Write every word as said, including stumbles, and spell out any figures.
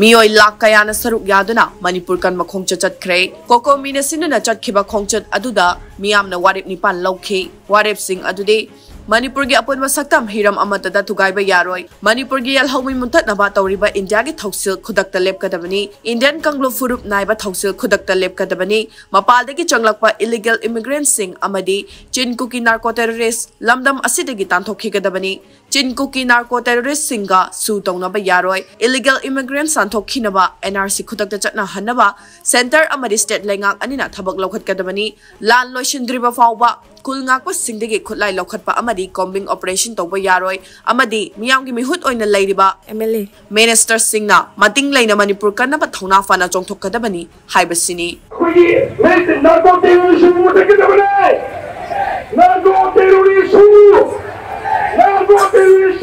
ꯃꯤꯑꯣꯏ ꯂꯥꯈ ꯀꯌꯥꯅ ꯁꯔꯨꯛ ꯌꯥꯗꯨꯅ ꯃꯅꯤꯄꯨꯔ ꯀꯟꯕ ꯈꯣꯡꯆꯠ ꯆꯠꯈ꯭ꯔꯦ꯫ ꯀꯣꯀꯣꯃꯤꯅ ꯁꯤꯟꯗꯨꯅ ꯆꯠꯈꯤꯕ ꯈꯣꯡꯆꯠ ꯑꯗꯨꯗ ꯃꯤꯌꯥꯝꯅ ꯋꯥꯔꯦꯞ ꯅꯤꯄꯥꯟ ꯂꯧꯈꯤ꯫ ꯋꯥꯔꯦꯞꯁꯤꯡ ꯑꯗꯨꯗꯤ ꯃꯅꯤꯄꯨꯔꯒꯤ ꯑꯄꯨꯟꯕ ꯁꯛꯇꯝ ꯍꯤꯔꯝ ꯑꯃꯠꯇꯗ ꯊꯨꯒꯥꯏꯕ ꯌꯥꯔꯣꯏ, ꯃꯅꯤꯄꯨꯔꯒꯤ ꯌꯦꯜꯍꯧꯃꯤ ꯃꯨꯟꯊꯠꯅꯕ ꯇꯧꯔꯤꯕ ꯏꯟꯗꯤꯌꯥꯒꯤ ꯊꯧꯁꯤꯜ ꯈꯨꯗꯛꯇ ꯂꯦꯞꯀꯗꯕꯅꯤ, ꯏꯟꯗꯤꯌꯟ ꯀꯥꯡꯂꯨꯞ ꯐꯨꯔꯨꯞ ꯅꯥꯏꯕ ꯊꯧꯁꯤꯜ ꯈꯨꯗꯛꯇ ꯂꯦꯞꯀꯗꯕꯅꯤ, ꯃꯄꯥꯟꯗꯒꯤ ꯆꯪꯂꯛꯄ ꯏꯂꯤꯒꯦꯜ ꯏꯃꯤꯒ꯭ꯔꯦꯟꯠꯁꯤꯡ ꯑꯃꯗꯤ ꯆꯤꯟ ꯀꯨꯀꯤ ꯅꯥꯔꯀꯣ ꯇꯦꯔꯣꯔꯤꯁ꯭ꯠ ꯂꯝꯗꯝ ꯑꯁꯤꯗꯒꯤ ꯇꯥꯟꯊꯣꯛꯈꯤꯒꯗꯕꯅꯤ꯫ ꯆꯤꯟ ꯀꯨꯀꯤ ꯅꯥꯔꯀꯣ ꯇꯦꯔꯣꯔꯤꯁ꯭ꯠꯁꯤꯡꯒ ꯁꯨ ꯇꯧꯅꯕ ꯌꯥꯔꯣꯏ꯫ ꯏꯂꯤꯒꯦꯜ ꯏꯃꯤꯒ꯭ꯔꯦꯟꯠ ꯇꯥꯟꯊꯣꯛꯈꯤꯅꯕ ꯑꯦꯟ ꯑꯥꯔ ꯁꯤ ꯈꯨꯗꯛꯇ ꯆꯠꯅꯍꯟꯅꯕ ꯁꯦꯟꯇꯔ ꯑꯃꯗꯤ ꯁ꯭ꯇꯦꯠ ꯂꯩꯉꯥꯛ ꯑꯅꯤꯅ ꯊꯕꯛ ꯂꯧꯈꯠꯀꯗꯕꯅꯤ꯫ ꯂꯥꯟ ꯂꯣꯏꯁꯤꯟꯗ꯭ꯔꯤꯕ ꯐꯥꯎꯕ ꯈꯨꯜ ꯉꯥꯛꯄꯁꯤꯡꯗꯒꯤ ꯈꯨꯠꯂꯥꯏ ꯂꯧꯈꯠꯄ ꯑꯃꯗꯤ ꯀꯣꯝꯕꯤꯡ ꯑꯣꯄꯔꯦꯁꯟ ꯇꯧꯕ ꯌꯥꯔꯣꯏ ꯑꯃꯗꯤ ꯃꯤꯌꯥꯝꯒꯤ ꯃꯤꯍꯨꯠ ꯑꯣꯏꯅ ꯂꯩꯔꯤꯕ ꯑꯦꯝ ꯑꯦꯜ ꯑꯦ ꯃꯤꯅꯤꯁꯇꯔꯁꯤꯡꯅ ꯃꯇꯤꯡ ꯂꯩꯅ ꯃꯅꯤꯄꯨꯔ ꯀꯟꯅꯕ ꯊꯧꯅꯥ ꯐꯅ ꯆꯣꯡꯊꯣꯛꯀꯗꯕꯅꯤ ꯍꯥꯏꯕꯁꯤꯅꯤ꯫ ꯑꯩꯈꯣꯏꯒꯤ ꯅꯥꯔꯀꯣ ꯇꯦꯔꯣꯔꯤꯁ꯭ꯠ ꯃꯨꯊꯠꯀꯗꯕꯅꯦ꯫ Narco terrorist, narco terrorist